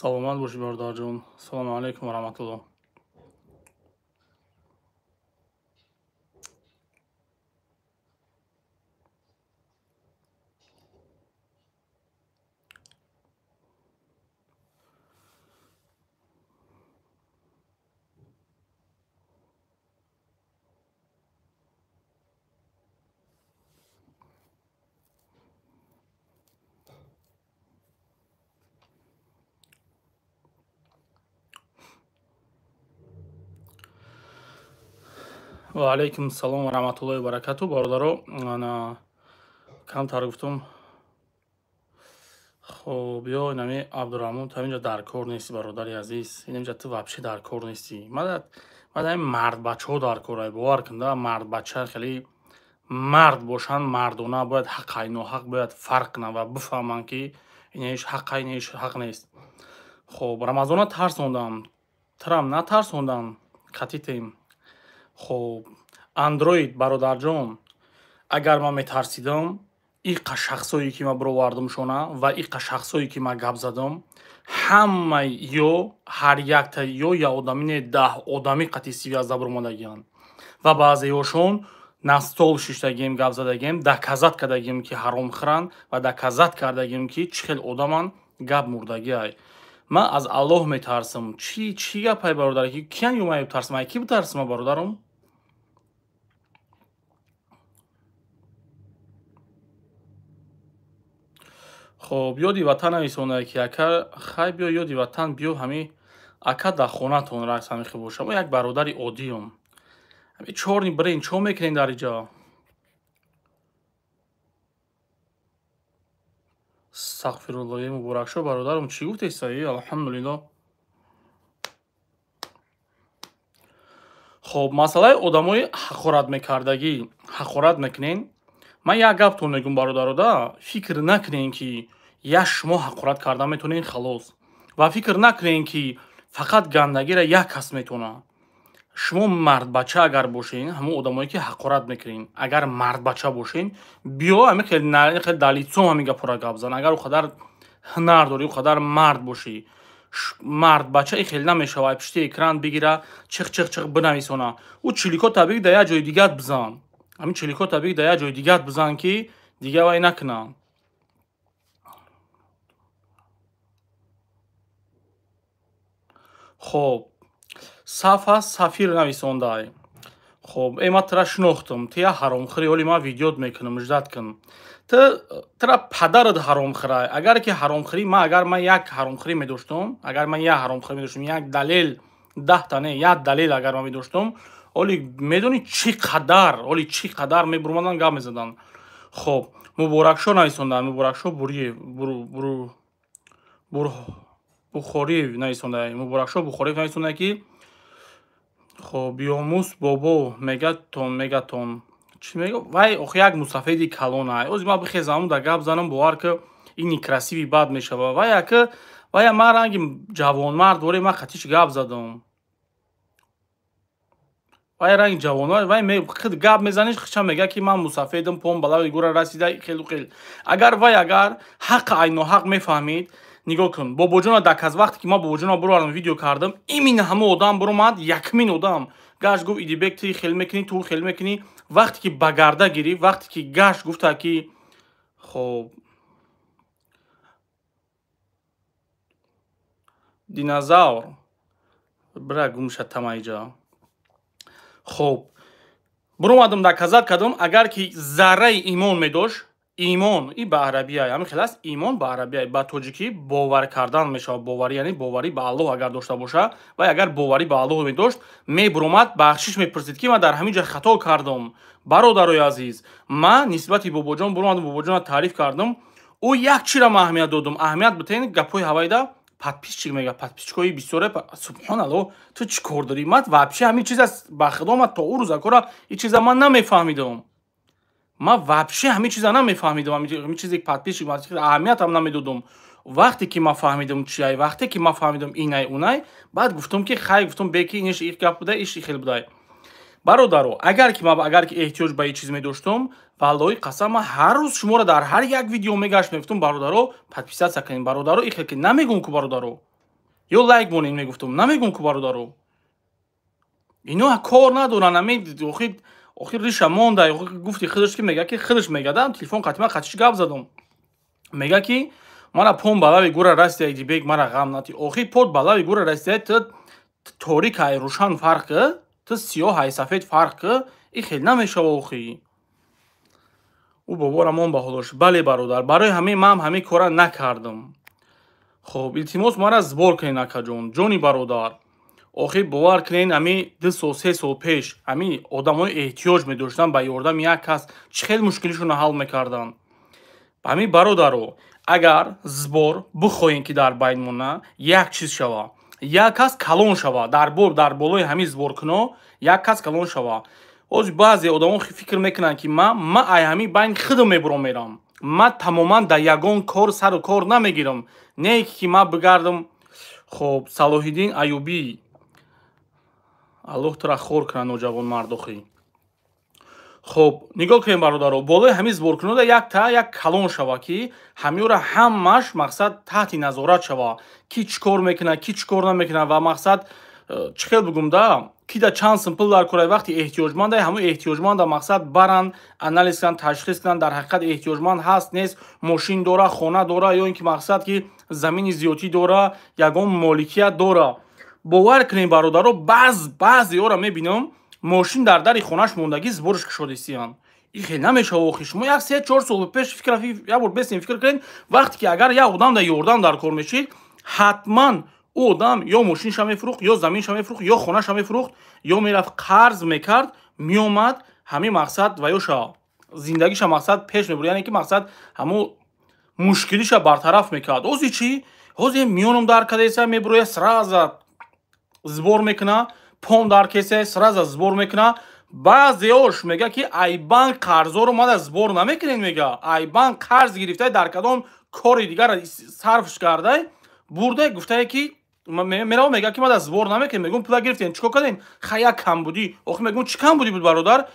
Саломат бошӣ, бародарҷон. Салому алайкум ва раҳматуллоҳ. Ва алайкум салом ва раҳматуллоҳи ва баракату. Бародаро, ана камтар гуфтум. Хоб, биё инами Абдурраҳмон, ту ҳаминҷа дар кор нести, бародари азиз. Инаминҷа ту вообще дар кор нести. Мада ин мардбачаҳо дар кор, бовар кун, да, мардбача хеле мард бошанд, мардона бояд ҳаққай ноҳақ бояд фарқ кунанд ва бифаҳманд, ки инаш ҳаққай, инаш ҳақ нест. Хоб, Рамазона тарсондам, трам натарсондам, катитем. Хоб, Андроид бародарҷон, агар ман метарсидам, иқа шахсое ки ман бировардамшона ва иқа шахсое ки ман гап задам, ҳамаи ё ҳар якта ё я одами не, 10 одами қати связда биромадагианд ва баъзеёшон на стол шиштагием, гап задагием, доказат кардагием, ки ҳаромхӯранд ва доказат кардагием, ки чӣ хел одаманд, гап мурдагиай. Ман аз Аллоҳ метарсам. Чӣ гапай, бародар? Киян ё ман тарсам? Ай ки битарсам, бародарам? Хоб, ёди ватан нависонда, ки ака, хай биё, ёди ватан биё, ҳами ака дар хонатон рақс ҳами хел боша. Мо як бародари оддиём. Ҳами чорни брен чо мекунем дар иҷо? Астағфируллоҳ, муборакшо, бародарам, чӣ гуфтеса? Алҳамдулиллоҳ. Хоб, масъалаи одамои ҳақорат мекардагӣ, ҳақорат мекунен. Ман як гаптон мегӯм, бародарода, фикр накунен, ки як шумо ҳақорат карда метавонен, халос. Ва фикр накунен, ки фақат гандагиро як кас метавона. Шумо мардбача агар бошен, ҳамон одамое ки ҳақорат мекунен, агар мардбача бошен, биё ҳамин хел дар лицом ҳамин гапҳоро гап зан. Агар ӯ қадар ҳунар дорӣ, ӯ қадар мард бошӣ, мардбача и хел намешава, пишти экран бигира, чих чих чих бинависона. Ӯ чиликота биг дар як ҷои дигар бизан. Ҳамин чиликота биг дар як ҷои дигар бизан, ки дига вай накунанд. Хоб, Сафа Сафир нависондай. Хоб, ман тра шинохтам, ту як ҳаромхӯри, ҳоли ман видеот мекунам, ждат кун. Тра падарат ҳаромхӯрай. Агар ки ҳаромхӯрӣ, ман агар ман як ҳаромхӯрӣ медоштам, агар ман як ҳаромхӯрӣ медоштам, як далел, 10 не, як далел агар ман медоштам, ҳоли медонӣ чӣ қадар, ҳоли чӣ қадар мебурмадан, гап мезадан. Хоб, Муборакшо нависондай, Муборакшо Буриев, Бухориев нависондай, Муборакшо Бухориев нависондай, ки хоб, Биёмус бобо мегатон, мегатон. Чӣ мега? Вай охи як мусафеди калонай. Ози ман бихезам да гап занам, бовар ки ин некрасивый бад мешава. Вай ака, вай ман ранги ҷавонмард воре ман қатиш гап задам. Вай ранги ҷавонмард, вай хид гап мезаниш, хича мега, ки ман мусафедам, пом балави гура расида, хелу хел. Агар вай агар ҳақ ай ноҳақ мефаҳмид, нигоҳ кун, бобоҷона даказ вақте ки ман бобоҷона буровардам, видео кардам, именно ҳама одам буромад, якмин одам гашт гуфт: Идибек, ту хел мекунӣ, ту хел мекунӣ. Вақте ки ба гарда гирифт, вақте ки гашт гуфта, ки хоб, динозавр бира гумша тамаиҷа. Хоб, буромадам, доказат кардам, агар ки зарраи имон медошт, имон и ба арабия ҳамин хел аст, имон ба арабия, ба тоҷикӣ бовар кардан мешавад, боварӣ, яъне боварӣ ба Аллоҳ агар дошта боша, вай агар боварӣ ба Аллоҳ медошт, мебуромад, бахшиш мепурсид, ки ман дар ҳамин ҷо хато кардам. Бародарои азиз, ман нисбати бобоҷон буромадам, бобоҷонро таъриф кардам, ӯ як чиро ман аҳамият додам, аҳамият битен гапҳои ҳавайда подписчик мега, подписчикҳои бисёре, субҳоналлоҳ, ту чӣ кор дорӣ? Ман вообще ҳамин чиз аст, ба худо, ман то ӯ рӯзакора ин чиза ман намефаҳмидам. Ман вообще ҳамин чиза намефаҳмидам, ҳамин чизе подписчик аҳамиятам намедодам. Вақте ки ман фаҳмидам чиай, вақте ки ман фаҳмидам инай унай, баъд гуфтам, ки хай, гуфтам, беки иниш их гап буда, иш хел будай. Бародаро, агар ки ман агар ки эҳтиёҷ ба ин чиз медоштам, валлоҳи қасам, ман ҳар рӯз шуморо дар ҳар як видео мегашт, мегуфтам: бародаро, подписаться кунед, бародаро, ихел ки намегӯм ку, бародаро. Ё лайк монед мегуфтам. Намегум ку бародаро. Ино кор надоранд, ами охир риша монда, гуфти худаш ки мега ки худаш мега да, телефон қатима қатиш гап задам. Мега ки мара пон балави гура расида Идибек, мара ғам нати. Охир под балави гура расида, ту торик ай рӯшан фарқ ки, ту сиёҳ ай сафед фарқ ки, и хел намешава охи. Ӯ бобора мон ба ҳолош. Бале бародар, барои ҳамин ман ҳамин кора накардам. Хоб, илтимос мара сбор кунед акаҷон, ҷони бародар. Охир бовар кунед, ҳамин 2 сол 3 сол пеш ҳамин одамои эҳтиёҷ медоштанд ба ёрдами як кас, чӣ хел мушкилишонро ҳал мекарданд. Ҳамин бародаро, агар сбор бихоҳем ки дар байн монад, як чиз шава, як кас калон шава, дар болои ҳамин сборкуно як кас калон шава. Ҳозир баъзе одамо фикр мекунанд ки ман ай ҳамин байн худам мебуром мерам. Ман тамоман дар ягон кор сару кор намегирам. Не ки ман бигардам. Хоб, Салоҳиддин Аюбӣ, Аллоҳ тура хор кунад ноҷавонмардохӣ. Хоб, нигоҳ кунем бародаро, болои ҳамин сборкунода якта як калон шава ки ҳамиёра ҳамаш мақсад таҳти назорат шава, ки чӣ кор мекунад, ки чӣ кор намекунад ва мақсад чӣ хел бигум да, ки да чанд сум пул дар кора, вақти эҳтиёҷманда ҳамон эҳтиёҷманда мақсад баранд, анализ кунанд, ташхис кунанд, дар ҳақиқат эҳтиёҷманд ҳаст нест, мошин дора, хона дора ё ин ки мақсад ки замини зиёдтӣ дора, ягон моликият дора. Бовар кунем бародаро, баъзеёра мебинам мошин дар дари хонаш мондагӣ сборш кушодисиянд. И хел намешава охи. Шумо як 3-4 сол пеш фикр, як бор бесем фикр кунед, вақте ки агар як одам дар ёрдам дар кор мешид, ҳатман ӯ одам ё мошинша мефурӯхт, ё заминша мефурӯхт, ё хонаша мефурӯхт, ё мерафт қарз мекард, меомад, ҳамин мақсад ва ёша зиндагиша мақсад пеш мебурд, яъне ки мақсад ҳамун мушкилиша бартараф мекард. Ҳозир чӣ? Ҳозир миёнам дар кадеса мебуроя, сразу сбор мекуна, пон дар кесе сразу сбор мекуна. Баъзеош мега ки ай банк қарзоро мада сбор намекунед, мега ай банк қарз гирифтай, дар кадом кори дигар сарфш кардай, бурдай, гуфтае ки мерава мега ки мада сбор намекунед. Мегум пула гирифтен, чӣ кор кардем? Хай як камбудӣ. Охи мегум чӣ камбудӣ буд бародар?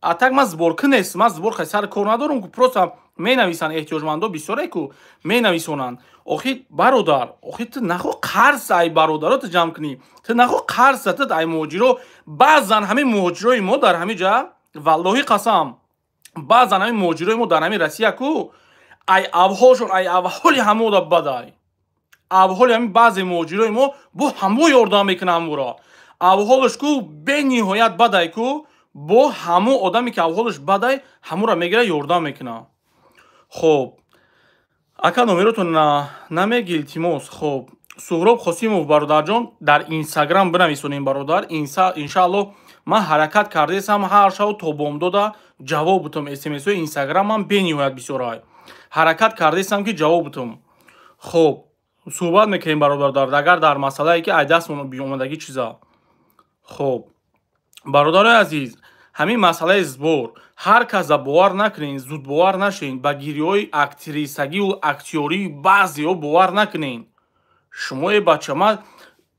А так ман сборкун нест, ман сбор хай сар кор надорам ку, просто менависанд эҳтиёҷмандо бисёре ку менависонанд. Охи бародар, охи ту нахо қарз ай бародаро ту ҷамъ кунӣ, ту нахо қарз ту ай муҳоҷиро. Баъзан ҳамин муҳоҷирои мо дар ҳамин ҷа, валлоҳи қасам, баъзан ҳамин муҳоҷирои мо дар ҳамин Россия ку ай авҳолшон, ай авҳоли ҳамода бадай, авҳоли ҳамин баъзе муҳоҷирои мо бо ҳамо ёрдам мекунанд ҳамуро. Авҳолаш ку бениҳоят бадай ку, бо ҳамо одаме ки авҳолаш бадай ҳамура мегира ёрдам мекунад. Хоб, ака номеротон намеги илтимос. Хоб, Суҳроб Қосимов бародарҷон, дар Инстаграм бинависонем бародар. Иншааллоҳ ман ҳаракат кардесам ҳар шав то бомдода ҷавоб бутам. СМС-ҳои Инстаграмам бениҳоят бисёрай. Ҳаракат кардесам ки ҷавоб бутам. Хоб, суҳбат мекунем бародар, агар дар масъалае ки ай дастмон биомадагӣ чиза. Хоб, бародарои азиз, ҳамин масъалаи сбор ҳар каса бовар накунед, зудбовар нашед, ба гириҳои актрисагиву актёрии баъзеҳо бовар накунед. Шумое бача, ман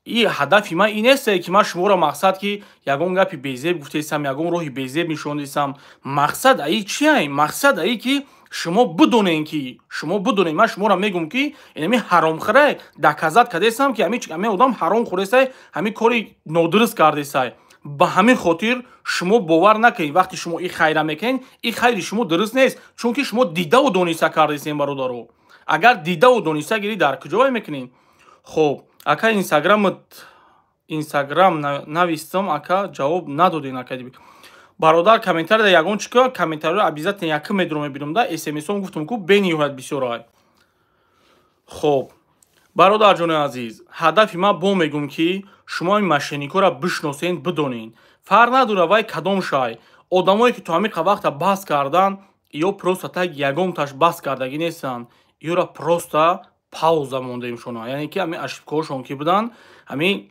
и ҳадафи ман ин нестае ки ман шуморо мақсад ки ягон гапи безеб гуфтесам, ягон роҳи безеб нишондесам. Мақсад аи чиай? Мақсад аи ки шумо бидонед, ки шумо бидонед. Ман шуморо мегӯм ки инами ҳаромхӯрай доказат кардесам ки ҳамин одам ҳаром хӯресай, ҳамин кори нодуруст кардесай. Ба ҳамин хотир шумо бовар накунед. Вақте шумо и хайра мекунед, и хайри шумо дуруст нест, чунки шумо дидаву дониста кардесем бародаро. Агар дидаву дониста гирӣ, дар куҷо вай мекунед? Хоб, ака Инстаграм навистам, ака ҷавоб надоден ака. Бародар, комментария ягон чӣ ка комментариро обязательно якм медурам мебинам да, СМС-ом гуфтам ку бениҳоят бисёр ай. Хоб, бародарҷони азиз, ҳадафи ман бо мегӯм ки шумо ин мошенникҳоро бишносен, бидонед. Фарқ надорад вай кадом шай. Одамое ки то ҳамин вақта бас кардан, ё просто так ягонташ бас кардагӣ нестанд, ёра просто пауза мондаемшона. Яъне ки ҳамин ошибкаҳошон ки буданд, ҳамин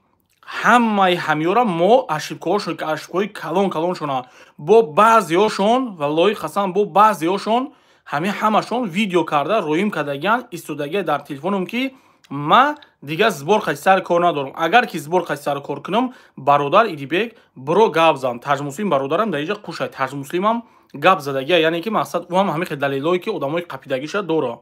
ҳамаи ҳамёра мо ошибкаҳошон, ошибкаҳои калон калоншона бо баъзеҳошон, валлоҳи қасам, бо баъзеҳошон ҳамин ҳамашон видео карда роим кардагиан, истодагия дар телефоном ки ман дигар сбор қати сари кор надорам. Агар ки сбор қати сари кор кунам, бародар Идибек биро гап зан. Таҷмуслим бародарам дар инҷа қушай. Таҷмуслимам гап задагия, яъне ки мақсад ӯ ҳам ҳамин хел далелҳое ки одамои қапидагиша дора.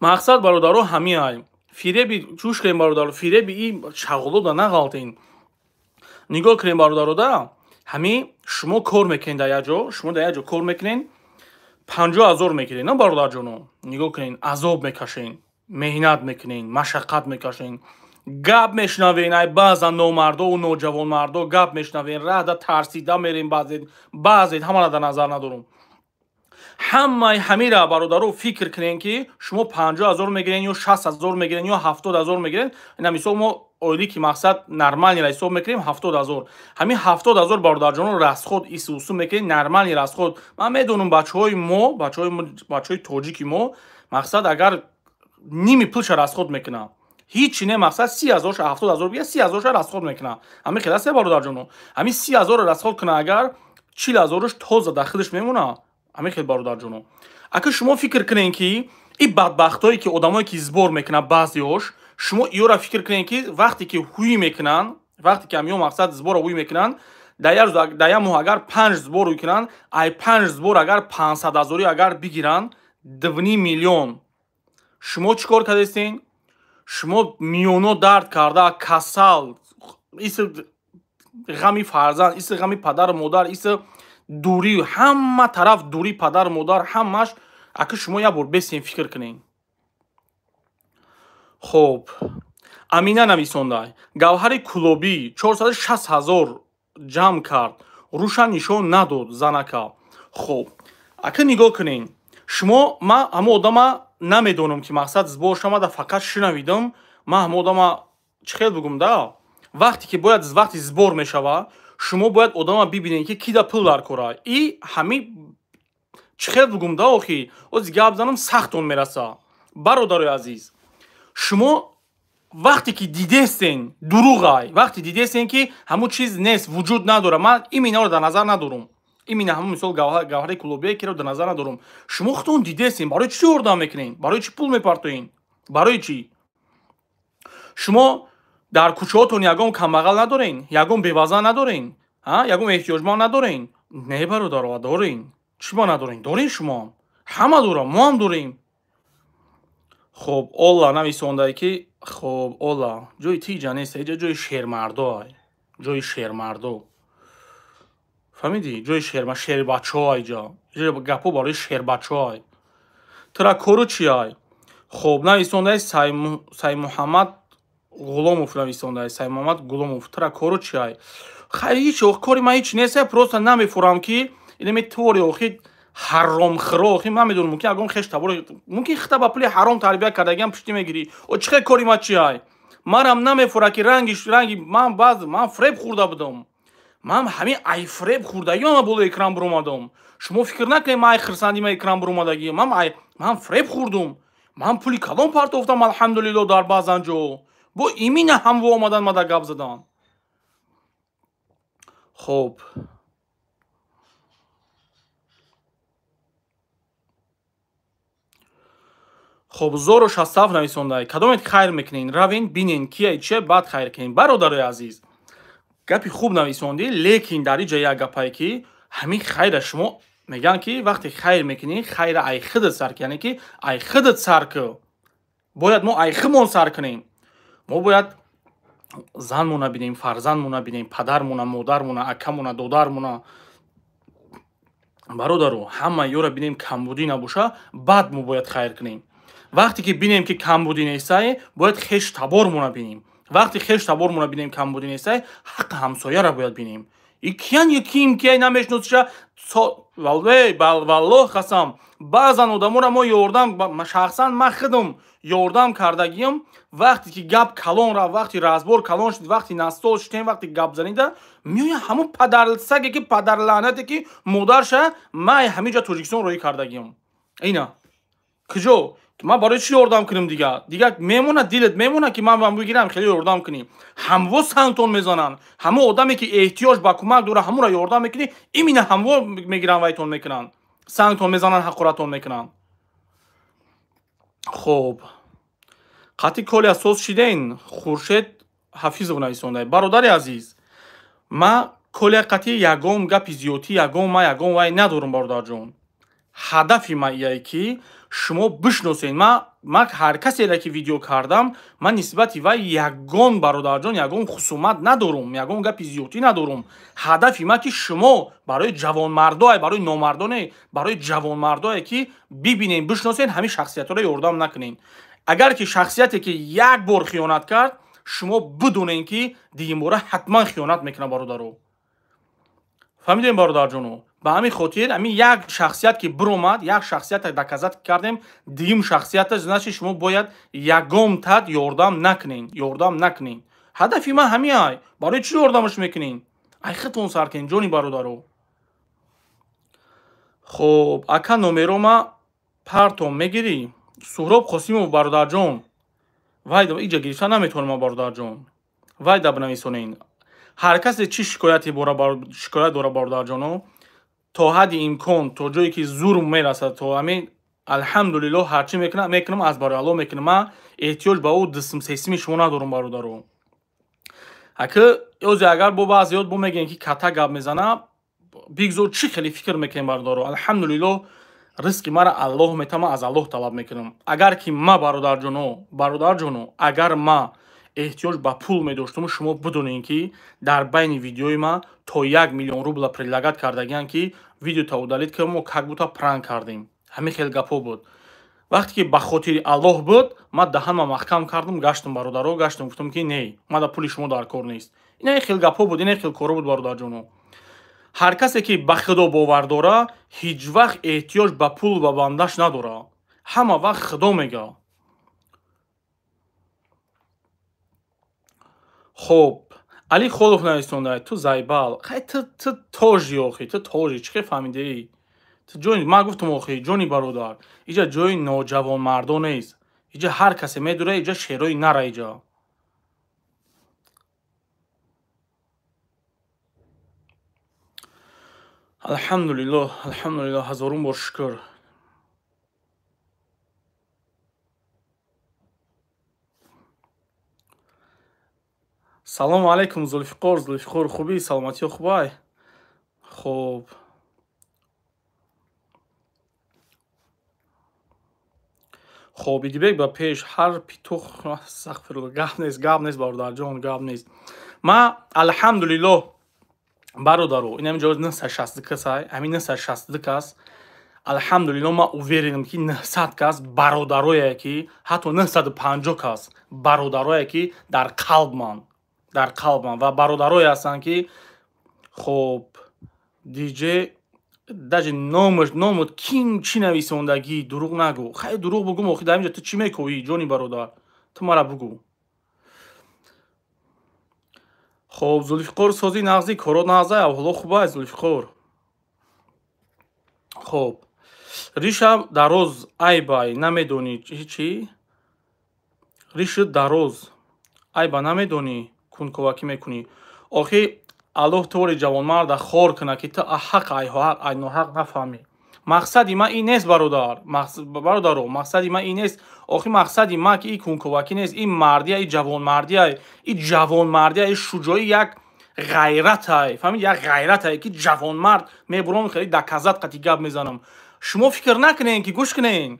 Мақсад бародаро ҳамиай. Фиреби чӯш кунем бародаро, фиреби и шағолода нағалтен. Нигоҳ кунем бародарода, ҳами шумо кор мекунед дар як ҷо, шумо дар як ҷо кор мекунед, 50 000 мекунед, на бародарҷоно? Нигоҳ кунед, азоб мекашен, меҳнат мекунед, машаққат мекашен, гап мешунавен, ай баъзан номардову ноҷавонмардо гап мешунавен, раҳда тарсида мерем, баъзед ҳамаро дар назар надорум. Ҳамаи ҳамира бародаро фикр кунед, ки шумо 50 000 мегирен ё 60 000 мегирен ё 70 000 мегирен. Ина мисол мо оилӣ ки мақсад нормальный ра ҳисоб мекунем 70 000. Ҳамин 70 000 бародарҷоно расход исусу мекунем, нормальный расход. Ман медонам бачаҳои мо, бачаҳои тоҷики мо мақсад агар ними пулша расход мекунад, ҳичи не, мақсад 30 000 70 000 бигирад, 30 000 расход мекунад. Ҳамин хел аст бародарҷоно. Ҳамин 30 000 расход кунад, агар 40 000 тоза дар худаш мемонад. Ҳамин хел бародарҷоно. Ака шумо фикр кунед, ки ин бадбахтое ки одамое ки сбор мекунанд баъзеҳош, шумо иёра фикр кунед, ки вақте ки ҳуй мекунанд, вақте ки ҳамиё мақсад сбора ҳуй мекунанд, дар як моҳ агар 5 сбор ҳуй кунанд, ай 5 сбор агар 500 000 агар бигиранд, 2,5 миллион. Шумо чӣ кор кардастен? Шумо миёно дард карда, касал, иси ғами фарзанд, иси ғами падару модар, иси дурӣ, ҳама тараф дурӣ падару модар, ҳамаш. Ака шумо як бор бесен фикр кунед. Хоб, Амина нависонда, Гавҳари Кулобӣ 460 000 ҷамъ кард, рӯша нишон надод занака. Хоб, ака нигоҳ кунед, шумо, ман ҳамон одама намедонам ки мақсад сбор шамада, фақат шунавидам. Ман ҳамон одама чӣ хел бигум да, вақте ки бояд, вақти сбор мешава, шумо бояд одама бибинед, ки кида пул дар кора. И ҳами чӣ хел бигум да, охи ози гап занам сахтон мераса. Бародарои азиз, шумо вақте ки дидестен дурӯғай, вақте дидестен ки ҳамун чиз нест, вуҷуд надорад, ман иминаро дар назар надорум, имина ҳамун мисол Гавҳари Кулобие киро дар назар надорум. Шумо худтон дидестен, барои чӣ ёрдам мекунед? Барои чӣ пул мепартоед? Барои чӣ? Шумо дар кӯчаҳотон ягон камбағал надорен, ягон бевазан надорен, ягон эҳтиёҷманд надорен? Не бародаро, дорен. Чӣ ма надорен? Дорен шумо. Ҳама дорам, мо ҳам дорем. Хоб, Олла нависондае ки, хоб, Олла, ҷои тиҷа нест, иҷа ҷои шермардо ай. Ҷои шермардо. Фаҳмидӣ? Ҷои шербачаҳо ай ҷа. Ҷои гапҳо барои шербачаҳо ай. Тура кору чи ай? Хоб, нависондае Саймуҳаммад Ғуломов нависондае, Саймуҳаммад Ғуломов. Тура кору чи ай? Хайр, ҳеч кори ман ҳеч нест, просто намефурам ки инаме твори охи ҳаромхӯро, охи ман медонам, мумкин ягон хеш таборо, мумкин хита ба пули ҳаром тарбия кардагиам пушти мегирӣ. О чӣ хел кори ман чи ай? Манам намефура ки ранги ман баъз ман фреб хӯрда будам. Ман ҳамин ай фреб хӯрдагӣ ман боло экран буромадам. Шумо фикр накунед ман ай хирсандӣ ман экран буромадагӣ. Ман фреб хӯрдум. Ман пули калон партофтам, алҳамдулилло, дар баъзан ҷо. Бо имина ҳамво омадан мада гап задан. Хоб. Хоб, Зоро 67 нависондае. Кадомет хайр мекунед? Равен бинен кия чия, баъд хайр кунед. Бародарои азиз, гапи хуб нависондӣ, лекин дар иҷа як гапае ки ҳамин хайра шумо мегӯянд ки вақте хайр мекунӣ, хайра ай худат сар кун, яъне ки ай худат сар кун. Бояд мо ай худмон сар кунем. Мо бояд занмона бинем, фарзандмона бинем, падармона, модармона, акамона, додармона. Бародаро, ҳама ёра бинем камбудӣ набоша, баъд мо бояд хайр кунем. Вақте ки бинем ки камбудӣ нестай, бояд хеш табормона бинем. Вақте хеш табормона бинем камбудӣ нестай, ҳаққи ҳамсояро бояд бинем. И киян ё ким кияй намешносиша, валлоҳ қасам, баъзан одаморо мо ёрдам, шахсан ман худам ёрдам кардагиам, вақте ки гап калон рафт, вақте разбор калон шуд, вақте настол шудем, вақте гап занида, меояд ҳамон падарсаге ки падарлаънате ки модарша ман ҳамин ҷо Тоҷикистон роҳӣ кардагиам. Ина куҷо? Ман барои чӣ ёрдам кунам дига? Дига мемонад дилат мемонад ки ман бигирам хеле ёрдам кунӣ. Ҳамво сангтон мезананд. Ҳамон одаме ки эҳтиёҷ ба кӯмак дорад, ҳамонро ёрдам мекунӣ, имина ҳамво мегиранд вайтон мекунанд. Сангтон мезананд, ҳақоратон мекунанд. Хоб. Қатъи коли асос шиден, Хуршед Ҳафизов нависонда. Бародари азиз, ман коля қатъи ягон гапи зиёдтӣ, ягон ман ягон вай надорам, бародарҷон. Ҳадафи ман ие ки шумо бишносед. Ман ҳар касеро ки видео кардам, ман нисбати вай ягон бародарҷон ягон хусумат надорум, ягон гапи зиёдтӣ надорум. Ҳадафи ман ки шумо барои ҷавонмардое, барои номардоне, барои ҷавонмардое ки бибинед, бишносед, ҳамин шахсиятҳоро ёрдам накунед. Агар ки шахсияте ки як бор хиёнат кард, шумо бидонед ки дигимбора ҳатман хиёнат мекунад бародаро. Фаҳмидем бародарҷоно? Ба ҳамин хотир ҳамин як шахсият ки биромад, як шахсията доказат кардем, дуюм шахсията значит шумо бояд ягон тад ёрдам накунед, ёрдам накунед. Ҳадафи ман ҳамин ай. Барои чӣ ёрдамаш мекунед? Ай худтон сар кунед ҷони бародаро. Хоб, ака номерома партом мегирӣ? Суҳроб Қосимов бародарҷон. Вай иҷа гирифта наметавонам бародарҷон. Вай да бинависонед. Ҳар касе чӣ шикояте шикоят дора бародарҷоно, то ҳадди имкон, то ҷое ки зурм мерасад, то ҳамин алҳамдулиллоҳ ҳарчӣ мекунам, мекунам аз барои Аллоҳ мекунам. Ман эҳтиёҷ ба ӯ дисм сесими шумо надорам бародаро. Аки ёзе агар бо баъзеёт бо мегӯем ки ката гап мезана, бигзор чӣ хеле фикр мекунем бародаро. Алҳамдулиллоҳ ризқи мара Аллоҳ метама, аз Аллоҳ талаб мекунам. Агар ки ма бародарҷоно, бародарҷоно, агар ма эҳтиёҷ ба пул медоштум, шумо бидонед ки дар байни видеои ма то 1 миллион рубла предлагат кардагиянд ки видеота удалить кардем, мо как будто пранк кардем. Ҳамин хел гапҳо буд. Вақте ки ба хотири Аллоҳ буд, ман даҳанма маҳкам кардам, гаштам бародаро, гаштам, гуфтам ки не, ман да пули шумо дар кор нест. Ина хел гапҳо буд, ина хел корҳо буд бародарҷоно. Ҳар касе ки ба Худо бовар дора, ҳеҷ вақт эҳтиёҷ ба пул ва бандаш надора. Ҳама вақт Худо мега. Хоб, Али Холов нависонда, ту зайбал. Хай ту тожи охи, ту тожи, чӣ хел фаҳмидаӣ? Ту ҷони, ман гуфтам охи, ҷони бародар, иҷа ҷои ноҷавонмардо нест. Иҷа ҳар касе медура, иҷа шерои нара иҷа. Алҳамдулиллоҳ, алҳамдулиллоҳ, ҳазорум бор шукр. Салому алайкум Зулфиқор, Зулфиқор хубӣ, саломатиё хубай? Хуб. Хоб, Идибек ба пеш ҳар питух, астағфируллоҳ, гап нест, гап нест бародарҷон, гап нест. Ман алҳамдулиллоҳ бародаро, ин ҳамин ҷо 962 кас ай, ҳамин 962 кас. Алҳамдулиллоҳ ман уверенам ки 900 кас бародарое ки, ҳатто 950 кас бародарое ки дар қалбман, дар қалбман ва бародарое ҳастанд ки хоб диҷ даже номаш, номот ким чӣ нависондагӣ, дурӯғ нагӯ. Хай дурӯғ бугум, охи дар инҷо ту чӣ мекӯӣ, ҷони бародар? Ту мара бугӯ. Хоб, Зулфиқор сози нағзи, корот нағзай, авҳоло хубай Зулфиқор. Хоб, риша дароз айбай намедонӣ чӣ? Риши дароз айба намедонӣ, кунковакӣ мекунӣ. Охи Аллоҳ тори ҷавонмарда хор кунад ки ту ҳақ ай ноҳақ нафаҳмӣ. Мақсади ман ин нест бародар, бародаро, мақсади ман ин нест. Охи мақсади ман ки ин кунковакӣ нест, ин мардия, ин ҷавонмардия, ин ҷавонмардия, ин шуҷоӣ як ғайратай. Фаҳмид? Як ғайратай ки ҷавонмард мебурам, хеле доказат қати гап мезанам. Шумо фикр накунед ки гӯш кунед.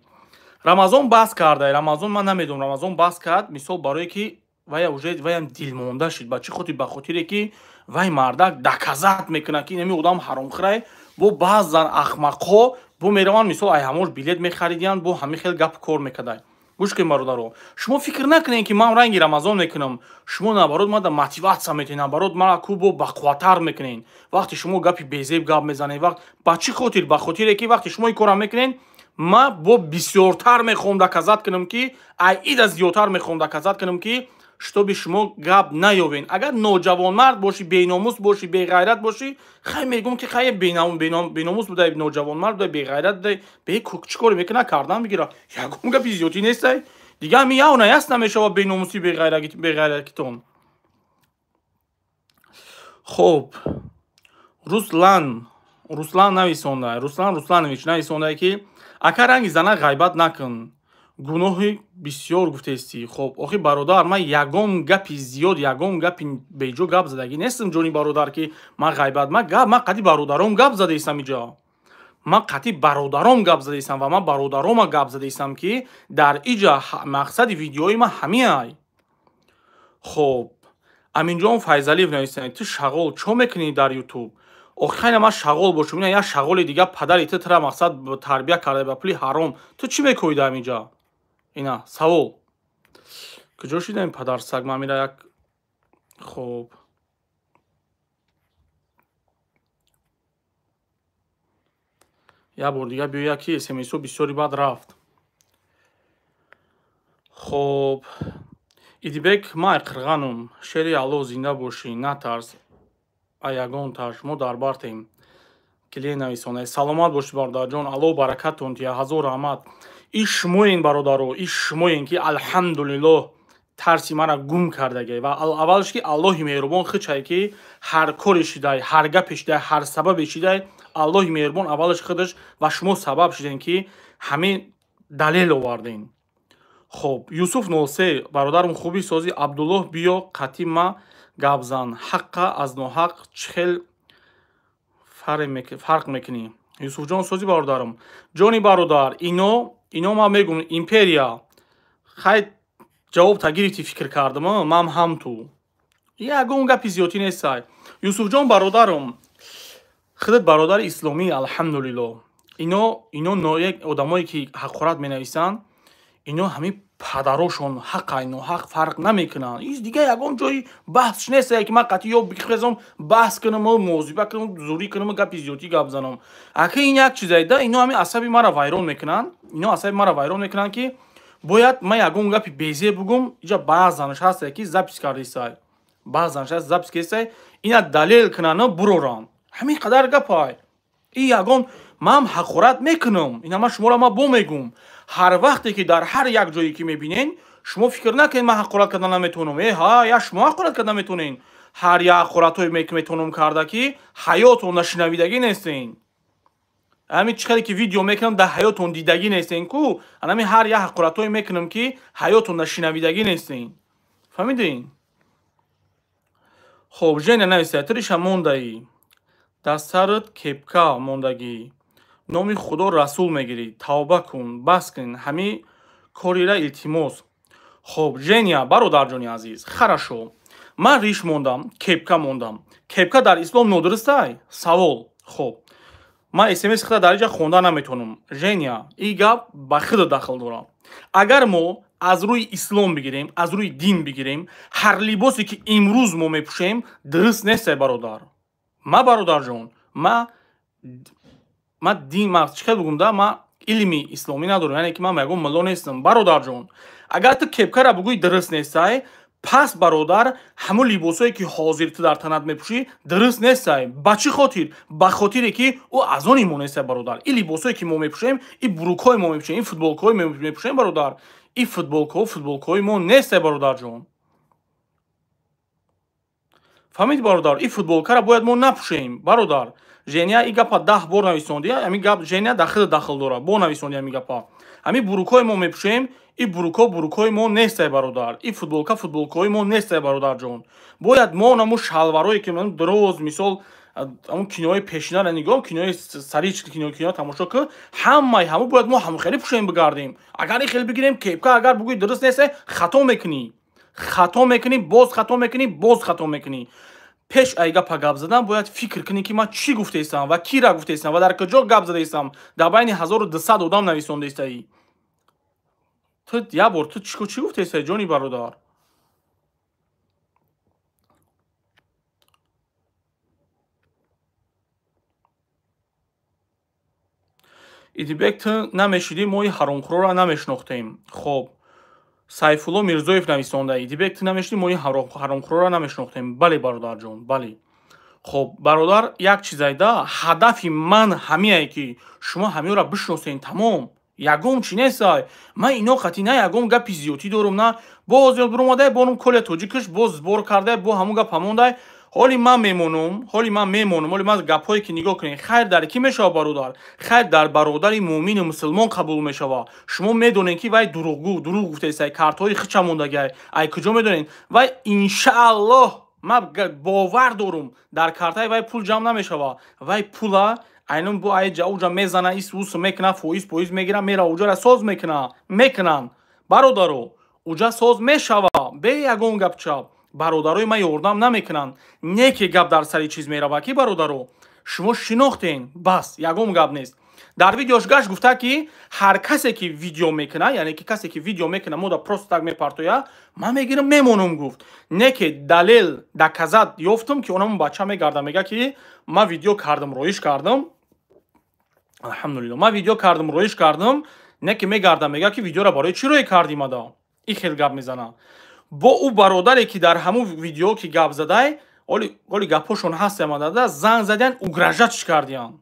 Рамазон бас карда, Рамазон ман намедонам, Рамазон бас кард, мисол барое ки вая уже ваям дилмонда шид. Ба чӣ хотир? Ба хотире ки вай мардак доказат мекунад ки инами одам ҳаромхӯрай, бо баъзан ахмақҳо бо мераванд, мисол ай ҳамош билет мехаридиянд, бо ҳамин хел гап кор мекардай. Гӯш кунед бародаро, шумо фикр накунед ки ман ранги Рамазон мекунам. Шумо наоборот мада мотиватсия метиҳед, наоборот мара ку бо бақувваттар мекунед. Вақте шумо гапи безеб гап мезанед, вақт ба чӣ хотир? Ба хотире ки вақте шумо ин корро мекунед, ман бо бисёртар мехоҳам доказат кунам ки ай ида зиёдтар мехоҳам доказат кунам ки шутоби шумо гап наёвен. Агар ноҷавонмард бошӣ, беномус бошӣ, беғайрат бошӣ, хай мегӯм ки хай беномус будай, ноҷавонмард будай, беғайрат будай, бе чӣ коре мекуна кардан бигира. Ягон гапи зиёдтӣ нестай. Дига ҳами явна яс намешава беномусӣ, беғайратитон. Хоб, Руслан, Руслан нависондай, Руслан Русланович нависондай ки ака ранги зана ғайбат накун. Гуноҳи бисёр гуфтестӣ. Хоб, охи бародар, ман ягон гапи зиёд, ягон гапи беҷо гап задагӣ нестам, ҷони бародар, ки ман ғайбат, ман гап, ман қади бародаром гап задаистам иҷо. Ман қатъи бародаром гап задаистам ва ман бародарома гап задаистам, ки дар иҷа мақсади видеои ман ҳамиай. Хоб, Аминҷон Файзалиев нависанд: ту шағол чо мекунӣ дар Ютуб? Охайна ман шағол бошум, ина як шағоли дига падари ту тра мақсад тарбия карда ба пули ҳаром. Ту чӣ мекоӣ дар инҷа? Ина савол. Куҷо шида ин падарсаг? Ман мира як хоб. Як бор дига биёя, ки смсо бисёри баъд рафт. Хоб, Идибек, ман қирғанум, шери Аллоҳ, зинда бошӣ, натарс, аягон тарс, мо дар бартем. Киле нависонай. Саломат бошӣ, бародарҷон, Аллоҳ баракатон тия, ҳазор раҳмат. Иш шумоен, бародаро, иш шумоен, ки алҳамдулиллоҳ тарси мара гум кардагай. Ва аввалш ки Аллоҳи меҳрубон хичай, ки ҳар коре шидай, ҳар гапе шидай, ҳар сабабе шидай, Аллоҳи меҳрубон аввалаш худаш ва шумо сабаб шидем, ки ҳамин далел овардем. Хоб, Юсуф 03, бародарам, хуби сози. Абдуллоҳ, биё қатъи ма гап зан, ҳаққа аз ноҳақ чӣ хел фарқ мекунӣ? Юсуфҷон, сози бародарам, ҷони бародар, ино ман мегум империя. Хай, ҷавоб та гирифтӣ, фикр кардам, ман ҳам ту ягон гапи зиёдтӣ нестай. Юсуфҷон бародарам, худат бародари исломӣ, алҳамдулиллоҳ. Ино ноек одамое ки ҳақорат менависанд, ино ҳамин падарошон ҳақай ноҳақ фарқ намекунанд. Ис дига ягон ҷои баҳсш нестае, ки ман қатъи ё бихезам, баҳс кунаму муозиба кунам, зурӣ кунаму гапи зиёдтӣ гап занам. Ака, ин як чизае да, ино ҳамин асаби маро вайрон мекунанд, ино асаби маро вайрон мекунанд, ки бояд ман ягон гапи безеб бугум. Иҷа баъзанаш ҳастае, ки запись кардисай, баъзанаш ҳаст запись кардисай, ина далел кунану буроранд. Ҳамин қадар гапай. И ягон ман ҳақорат мекунам, ина ман шуморо ман бо мегум, ҳар вақте ки дар ҳар як ҷое ки мебинен, шумо фикр накунед ман ҳақорат карда наметавонам. Э ҳа, я шумо ҳақорат карда наметавонен. Ҳар як ҳақоратҳое метавонам карда, ки ҳаётон нашунавидагӣ нестен. Ҳамин чӣ хеле ки видео мекунам, дар ҳаётон дидагӣ нестен ку, анами ҳар як ҳақоратҳое мекунам, ки ҳаётон нашунавидагӣ нестен. Фаҳмидин? Хоб, Женя нависта: триша мондаӣ, дар сарат кепка мондагӣ, номи Худо Расул мегирӣ, тавба кун, бас кун ҳамин корира, илтимос. Хоб, Женя бародарҷони азиз, хорошо, ман риш мондам, кепка мондам. Кепка дар ислом нодурустай? Савол. Хоб, ман смс худа дар иҷа хонда наметавонам. Женя, ин гап ба худа дахл дорам. Агар мо аз рӯи ислом бигирем, аз рӯи дин бигирем, ҳар либосе ки имрӯз мо мепӯшем, дуруст нестай, бародар. Ма, бародарҷон, ма дин, ма чӣ хел бугум да, ма илми исломӣ надорам, яъне ки ман ягон мулло нестам. Бародарҷон, агар ту кепкара бугӯи дуруст нестай, пас бародар, ҳамон либосое ки ҳозир ту дар танат мепӯшӣ, дуруст нестай. Ба чӣ хотир? Ба хотире ки ӯ аз они мо нестай, бародар. Ин либосое ки мо мепӯшем, ин бурукҳое мо мепӯшем, ин футболкаҳое мепӯшем, бародар, ин футболкаҳо футболкаҳои мо нестай, бародарҷон. Фаҳмидӣ, бародар? Ин футболкаро бояд мо напӯшем, бародар. Женя, ин гапа 10 бор нависонди, ҳамин гап, Женя, дар худа дахл дорад, бо нависонди ҳамин гапа. Ҳамин бурукҳое мо мепӯшем, ин бурукҳо бурукҳои мо нестай, бародар. Ин футболка футболкаҳои мо нестай, бародарҷон. Бояд мо намо шалварое ки дроз, мисол, ҳамон кинои пешинара нигоҳ, кинои сарич, кино тамошо кун, ҳамаи ҳамо бояд мо ҳамон хеле пӯшем, бигардем. Агар ин хеле бигирем, кепка агар бугӯи дуруст нестай, хато мекунӣ, хато мекунӣ, боз хато мекунӣ, боз хато мекунӣ. Пеш ай гапа гап задан бояд фикр кунӣ, ки ман чӣ гуфтаистам ва кира гуфтаистам ва дар куҷо гап задаистам. Дар байни 1200 одам нависондаистаӣ. Ту як бор ту чӣ гуфтаистаӣ, ҷони бародар? Идибек, ту намешидӣ, мо ин ҳаромхӯрора намешинохтем. Хоб, Сайфулло Мирзоев нависонда: Идибек, ту намешидӣ, мо ин ҳаромхӯрора намешинохтем. Бале, бародарҷон, бале. Хоб, бародар, як чизайда, ҳадафи ман ҳамие, ки шумо ҳамиёро бишиносен, тамом. Ягон чӣ нестай. Ман ино қатъи на ягон гапи зиёдтӣ дорум, на боз ёд биромадай, борум коля тоҷикаш боз збор кардай, бо ҳамон гап ҳамондай. Ҳоли ман мемонум, ҳоли ман мемонум, ҳоли ман гапҳое ки нигоҳ кунед, хайр дар кӣ мешавад, бародар? Хайр дар бародари муъмину мусулмон қабул мешавад. Шумо медонед, ки вай дурӯғгӯ, дурӯғ гуфтаистай, картҳои хича мондагиай. Ай куҷо медонед? Вай иншааллоҳ, ман бовар дорум, дар картаи вай пул ҷамъ намешавад. Вай пула Айнун бу айҷа уҷа мезана, ис ус мекуна, фоиз поиз мегира, мера уҷара соз мекуна, мекунанд. Бародаро, уҷа соз мешава, бе ягон гапча. Бародарои ман ёрдам намекунанд. Не ки гап дар сари чиз мерава ки бародаро, шумо шинохтен, бас, ягон гап нест. Дар видеош гашт гуфта ки ҳар касе ки видео мекуна, яъне ки касе ки видео мекуна, мода просто так мепартоя, ман мегирам мемонам гуфт. Не ки далел доказат ёфтам ки онамон бача мегарда мега ки ман видео кардам, роиш кардам. Алҳамдулилло, ман видео кардам, роиш кардам, не ки мегарда мега ки видеоро барои чӣ роӣ кардӣ мада? И хел гап мезана. Бо ӯ бародаре ки дар ҳамун видео ки гап задай, оли гапҳошон ҳаст мадада, занг задиян, угрожать кардиян.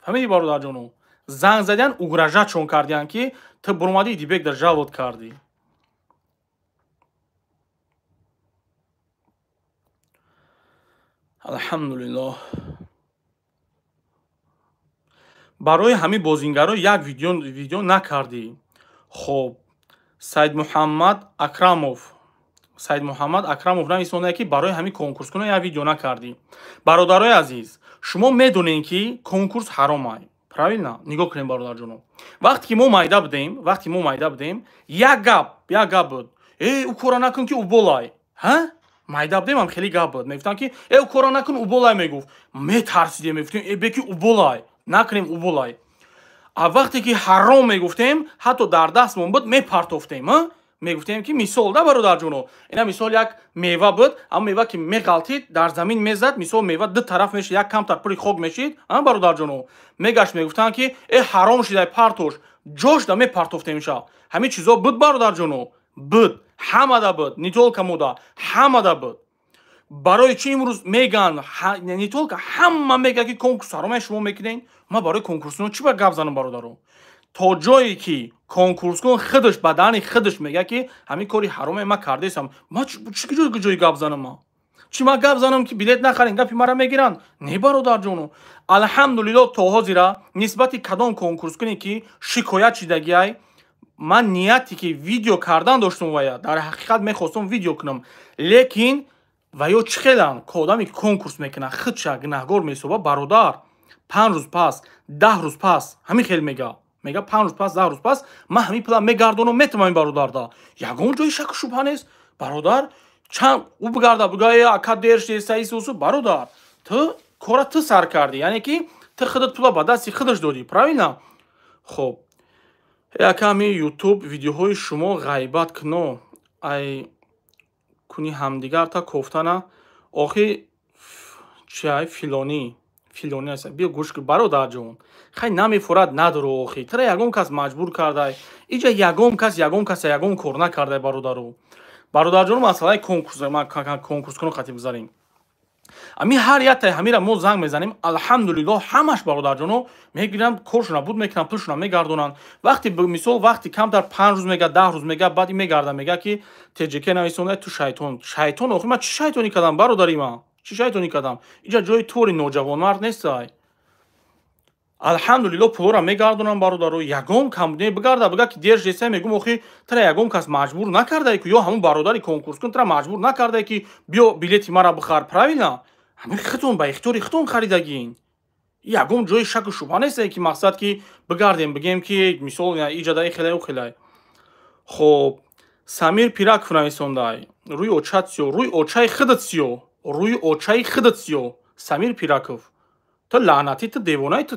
Фаҳмидӣ бародарҷоно? Занг задиян, угрожатшон кардиян ки ту буромадӣ Идибек дар жалоб кардӣ. Алҳамдулиллоҳ. Барои ҳамин бозингаро як видео накардӣ. Хоб, Саидмуҳаммад Акрамов. Саидмуҳаммад Акрамов нависонда ки барои ҳамин конкурскуно як видео накардӣ. Бародарои азиз, шумо медонед ки конкурс ҳаром ай. Правильно? Нигоҳ кунем бародарҷоно. Вақте ки мо майда будем, вақте мо майда будем, як гап буд. Э, ӯ кора накун ки уболай. Ҳа? Майда будем ҳам хеле гап буд. Мегуфтанд ки э, ӯ кора накун уболай мегуфт. Метарсидем, мегуфтем э, беки уболай. Накунем уболай. А вақте ки ҳаром мегуфтем, ҳатто дар дастмон буд, мепартофтем, ҳа? Мегуфтем ки мисол да бародарҷоно, ина мисол як мева буд, аммо мева ки меғалтид, дар замин мезад, мисол мева ду тараф мешид, як камтар пури хок мешид, а бародарҷоно. Мегашт мегуфтанд ки э ҳаром шидай партош, ҷош да мепартофтемша. Ҳамин чизо буд бародарҷоно, буд, ҳамада буд, не только мода, ҳамада буд. Барои чӣ имрӯз меган, не только ҳама мега ки конкурс ҳаромай шумо мекунед, ман барои конкурсино чӣ ба гап занам бародаро? То ҷое ки конкурскун худаш ба даҳани худаш мега ки ҳамин кори ҳароме ман кардаистам, ман чӣ ҷои гап занам ман? Чӣ ман гап занам ки билет нахарем, гапи мара мегиранд? Не бародарҷоно. Алҳамдулилло то ҳозира нисбати кадом конкурскуне ки шикоят шидагиай, ман нияте ки видео кардан доштум вая, дар ҳақиқат мехостум видео кунам, лекин ва ё чӣ хеланд, ки одаме ки конкурс мекунад худша гунаҳгор меҳисоба, бародар, 5 рӯз пас, 10 рӯз пас ҳамин хел мега. Мега 5 рӯз пас, 10 рӯз пас ман ҳамин пула мегардонам, метавонам ин бародарда. Ягон ҷои шаку шубҳа нест. Бародар, чанд ӯ бигарда, бига э ака дер шуд, саис усу, бародар, ту кора ту сар кардӣ, яъне ки ту худат пула ба дасти худаш додӣ, правильно? Хоб, ака ҳамин ютуб видеоҳои шумо ғайбат куно, ай куни ҳамдигар та кофтана, охи чиай филонӣ, филонӣ аст. Биё гӯш кун бародарҷон, хай намефурад надоро охи, тара ягон кас маҷбур кардай, иҷа ягон кас ягон каса ягон кор накардай бародаро. Бародарҷон, масъалаи конкурс, ман конкурскуно қатӣ бизарем. Ами ҳар яктаи ҳамира мо занг мезанем, алҳамдулиллоҳ ҳамаш бародарҷоно мегиранд, коршона буд мекунанд, пулшона мегардонанд. Вақти мисол вақти камтар 5 рӯз мега, 10 рӯз мега, баъд мегарда мега ки ТЖК нависонда ту шайтон. Шайтон охи ман чӣ шайтонӣ кардам бародари ман? Чӣ шайтонӣ кардам? Иҷа ҷои тори ноҷавонмард нестай. Алҳамдулиллоҳ пулора мегардонам бародаро, ягон кам не бигарда бига ки дер жеса мегум охи тара ягон кас маҷбур накардай ки ё ҳамун бародари конкурскун тара маҷбур накардай ки биё билети мара бихар, правильно? Ҳамин худтон ба ихтиёри худтон харидагин. Ягон ҷои шаку шубҳа нестай ки мақсад ки бигардем бигем ки мисол иҷада и хелай у хелай. Хоб, Самир Пираков нависондай. Рӯи очат сиё, рӯи очаи худат сиё, рӯи очаи худат сиё. Самир Пираков. Ту лаънатӣ, ту девонаи, ту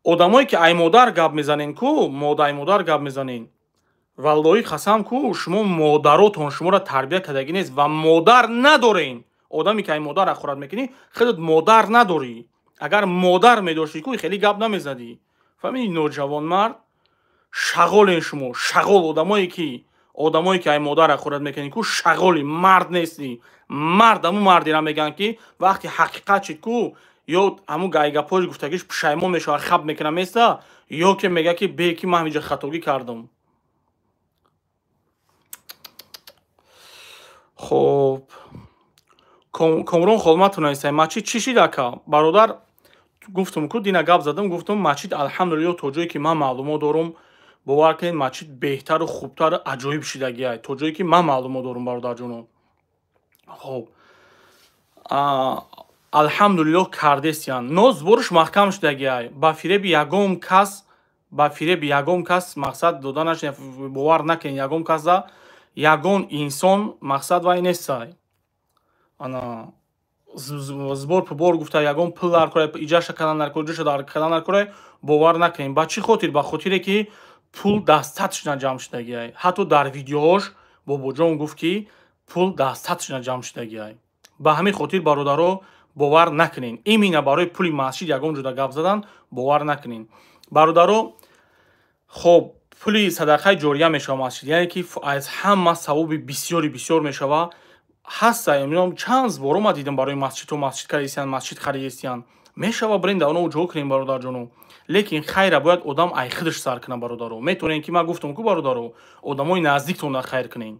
одамое ки ай модар гап мезанен ку, ай модар гап мезанен. Валлоҳи қасам ку, шумо модаротон шуморо тарбия кардагӣ нест ва модар надорен. Одаме ки ай модар ахорат мекунӣ, худат модар надорӣ. Агар модар медоштӣ ку, хеле гап намезадӣ. Фаҳмидӣ ноҷавонмард? Шағолен шумо, шағол одамое ки ай модар ахорат мекунӣ ку, шағоли, мард нестӣ. Мард ҳамун мардера мегӯянд ки вақти ҳақиқат шид ку, ё ҳамун гайгапҳои гуфтагиш пушаймон мешавад, хаб мекунад места, ё ки мега ки бе ки ман ҳаминҷо хатогӣ кардам. Хоб, Комрон Холматов навистай, масҷид чӣ шид ака? Бародар, гуфтум ку, дина гап задам, гуфтум масҷид алҳамдулиллоҳ то ҷое ки ман маълумот дорум, бовар кунед масҷид беҳтару хубтару аҷоиб шидагиай, то ҷое ки ман маълумот дорум бародарҷоно. Хоб, Алҳамдулиллоҳ кардесиян. Но сборш маҳкам шудагиай. Ба фиреби ягон кас, ба фиреби ягон кас мақсад дода нашуда, бовар накунед ягон каса, ягон инсон мақсад вай нестай. Ана сбор пубор гуфта ягон пул дар кора, иҷаша кардан дар кора, иҷаша дар кардан дар кора, бовар накунед. Ба чӣ хотир? Ба хотире ки пул дастатшна ҷамъ шудагиай. Ҳатто дар видеоҳош Бобоҷон гуфт ки пул дастатшна ҷамъ шудагиай. Ба ҳамин хотир бародаро бовар накунед. Именно барои пули масҷид ягон ҷода гап задан бовар накунед. Бародаро, хоб пули садақаи ҷория мешава масҷид, яъне ки аз ҳама савоби бисёри бисёр мешава. Ҳаста, чанд сборо ма дидам барои масҷидҳо, масҷид кардаистиян, масҷид харидистиян. Мешава бирен дар оно ҷо кунем бародарҷоно. Лекин хайра бояд одам ай худаш сар кунад бародаро. Метавонем ки ман гуфтам ку бародаро, одамои наздиктонда хайр кунем.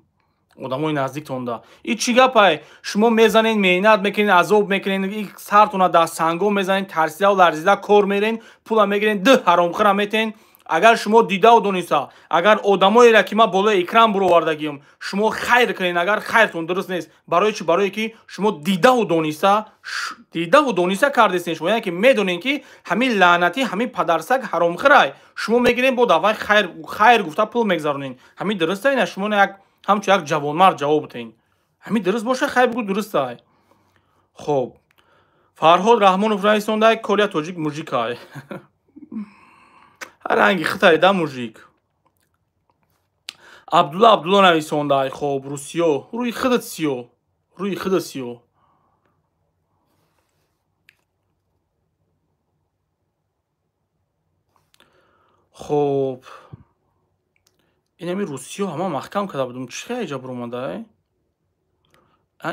Одамои наздиктонда. И чӣ гапай? Шумо мезанед, меҳнат мекунед, азоб мекунед, сартона дар санго мезанед, тарсидаву ларзида кор мерен, пула мегирен, ду ҳаромхӯра метен. Агар шумо дидаву дониста, агар одамоеро ки ман болои экран буровардагиам, шумо хайр кунед, агар хайртон дуруст нест. Барои чӣ? Барое ки шумо дидаву дониста, дидаву дониста кардестен шумо, яъне ки медонед ки ҳамин лаънатӣ, ҳамин падарсаг ҳаромхӯрай. Шумо мегирен бо давай хайр, хайр гуфта пул мегзаронед. Ҳамин дурустай на? Шумо як ҳамчун як ҷавонмард ҷавоб битен. Ҳамин дуруст боша, хайр бигӯ дурустай. Хоб Фарҳод Раҳмонов нависондай, Колия тоҷик мужикай. Ранги хитай да мужик. Абдулла Абдулла нависондай, хоб русиё, рӯи худат сиё, рӯи худат сиё. Хоб инами русиё ҳама маҳкам карда будум. Чӣ хел иҷа буромадай?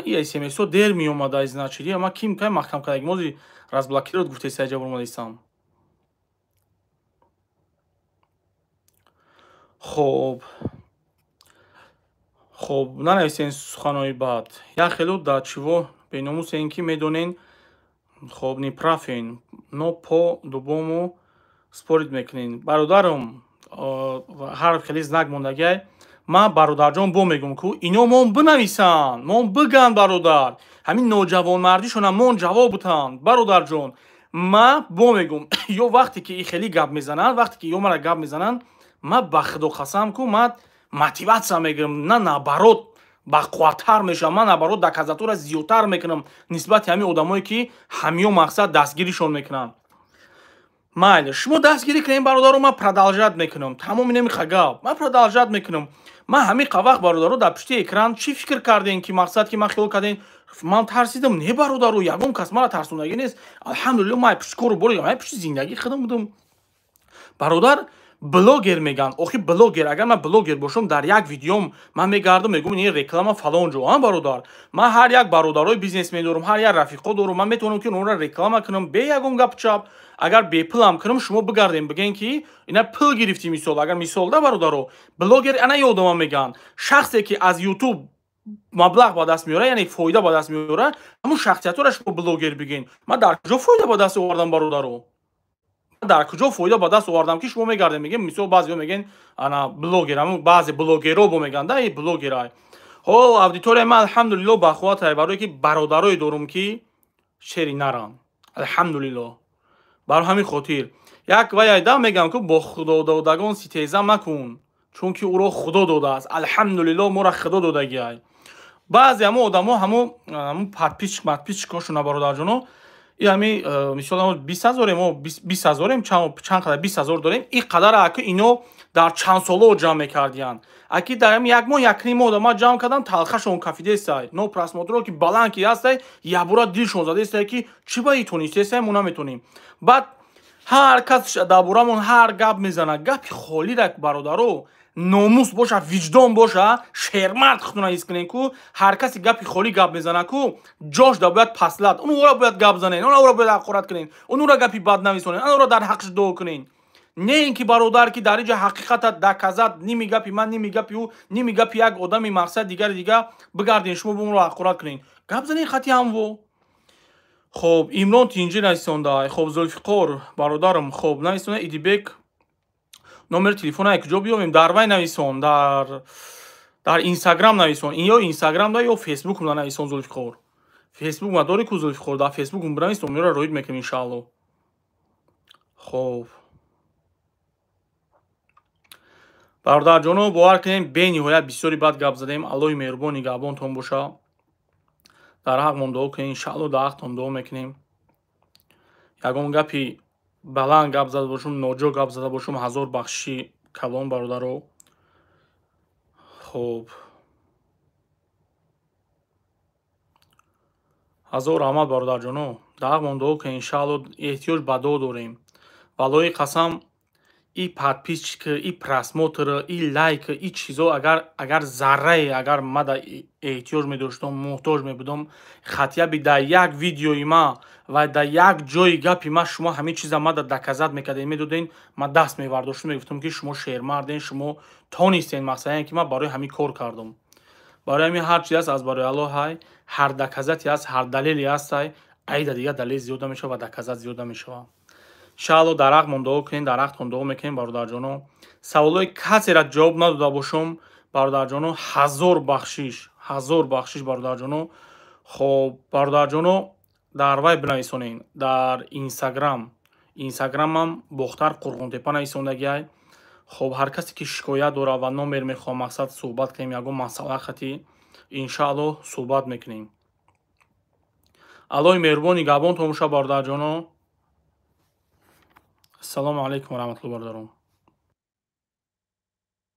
И смсо дер меомадай, значит. Ма ким кай маҳкам кардаги? Мози разблокировать гуфтеса иҷа буромадаистам. Хоб хоб нанависен суханои бад. Як хело да чиво беномусен ки медонен, хоб неправен, но по дубому спорит мекунен. Бародарам, ҳар хеле знак мондагиай. Ман бародарҷон бо мегӯм ку ино мон бинависанд, мон бигӯянд бародар. Ҳамин ноҷавонмардишона мон ҷавоб бутанд бародарҷон. Ман бо мегӯм, ё вақте ки и хеле гап мезананд, вақте ки ё мара гап мезананд, ман ба худо қасам ку ман мотиватсия мегирам, на наоборот бақувваттар мешавам, ман наоборот доказатура зиёдтар мекунам нисбати ҳамин одамое ки ҳамиё мақсад дастгиришон мекунанд. Майли, шумо дастгирӣ кунед бародаро, ман продолжать мекунам. Тамоми намиха гап, ман продолжать мекунам. Ман ҳамин вақт бародаро дар пушти экран чӣ фикр кардем ки мақсад ки ман хиёл кардем, ман тарсидам. Не бародаро, ягон кас мара тарсондагӣ нест. Алҳамдулиллоҳ, ман пушти кору бори, ман пушти зиндагии худам будам. Бародар, блогер меган. Охи блогер, агар ман блогер бошам, дар як видеом ман мегардам, мегӯм ин реклама фалон ҷо. А бародар, ман ҳар як бародарои бизнесмен дорам, ҳар як рафиқо дорам, ман метавонам ки онро реклама кунам бе ягон гап чап. Агар бепулам кунам, шумо бигардем бигӯен ки ина пул гирифтӣ мисол. Агар мисол да бародаро, блогер ана ёдама меган. Шахсе ки аз YouTube маблағ ба даст меорад, яъне фоида ба даст меорад, ҳамун шахсиятҳоро шумо блогер бигӯен. Ман дар куҷо фоида ба даст овардам бародаро? Дар куҷо фоида ба даст овардам ки шумо мегардем мегем, мисол баъзеҳо мегӯянд ана блогер, ҳамун баъзе блогерҳо бо мегӯянд да, ин блогерай. Ҳо, аудиторияи ман алҳамдулиллоҳ бахувватай, барое ки бародарое дорум ки шери наранд. Алҳамдулиллоҳ. Барои ҳамин хотир як вай да мегӯям ки бо худододагон ситеза макун, чунки ӯро Худо додааст. Алҳамдулиллоҳ, моро Худо додагиай. Баъзе ҳамун одамо ҳамун подписчик матписчикошона бародарҷоно, и ҳами мисол 20 000 мо 20 000 чанд қадар 20 000 дорем, ин қадар аки ино дар чанд соло ҷамъ мекардиянд. Аки дар ҳами як моҳ, як ним моҳ ма ҷамъ кардам, талхашон кафидестай. Но просмотро ки баланд ки ҳастай, ябура дилшон задестай ки чӣ ба и тонистестай, мо наметонем. Баъд ҳар кас дар борамон ҳар гап мезанад, гапи холира бародаро, номус боша, виҷдон боша, шермард худтона ҳис кунен ку ҳар касе гапи холӣ гап мезана ку ҷош да бояд паслат, онро бояд гап занен, онро бояд ҳақорат кунен, онро гапи бад нависонен, онро дар ҳаққаш дуо кунен. Не ин ки бародар ки дар инҷа ҳақиқата доказат, ними гапи ман, ними гапи ӯ, ними гапи як одами мақсад дигари дига бигарден, шумо онро ҳақорат кунен. Гап занен хати ҳамво. Хоб Имрон тинҷӣ нависонда. Хоб Зулфиқор бародарам, хоб нависонда. Идибек номери телефона куҷо биёбем? Дар вай нависон, дар Инстаграм нависон. Ин ё Инстаграм да ё Фейсбук нависон Зулфиқор. Фейсбук ма дори ку Зулфиқор, дар Фейсбук бинавис, номеро роид мекунем иншаалло. Хоб, бародарҷоно, бовар кунем, бениҳоят бисёри бад гап задем. Аллоҳи меҳрубон нигаҳбонтон боша. Дар ҳақмон дуо кунем, иншаалло дар ҳақтон дуо мекунем. Ягон гапи баланд гап зада бошум, ноҷо гап зада бошум, ҳазор бахшиши калон, бародаро. Хоб, ҳазор раҳмат, бародарҷоно. Дар ҳақмон дуо кунем, иншаалло эҳтиёҷ ба дуо дорем. Валлоҳи қасам, и подписчик, и просмотр, и лайк, и чизо агар заррае, агар ма да эҳтиёҷ медоштам, муҳтоҷ мебудам, хатияби дар як видеои ма ва дар як ҷои гапи ма шумо ҳамин чиза ма да доказать мекардем, медодем, ма даст мевардоштам, мегуфтам, ки шумо шермарден, шумо тонистен, масалан, ки ма барои ҳамин кор кардам. Барои ҳамин ҳар чиз аст аз барои Аллоҳ ҳай, ҳар доказать е аст, ҳар далеле ҳастай, айда дигар далел зиёд намешавад ва доказать зиёд намешавад. Иншаалло дар ҳақмон дуо кунем, дар ҳақтон дуо мекунем, бародарҷоно. Саволҳои касера ҷавоб надода бошум, бародарҷоно, ҳазор бахшиш, ҳазор бахшиш, бародарҷоно. Хоб, бародарҷоно, дар вай бинависонед, дар Инстаграм. Инстаграмам Бохтар Қурғонтепа нависондагиай. Хоб, ҳар касе ки шикоят дорад ва номер мехоҳад, мақсад суҳбат кунем ягон масъала хати, иншаалло суҳбат мекунем. Аллоҳи меҳрубон нигаҳбонтон боша, бародарҷоно. Ассалому алайкум ва раҳматуллоҳ, бародарон.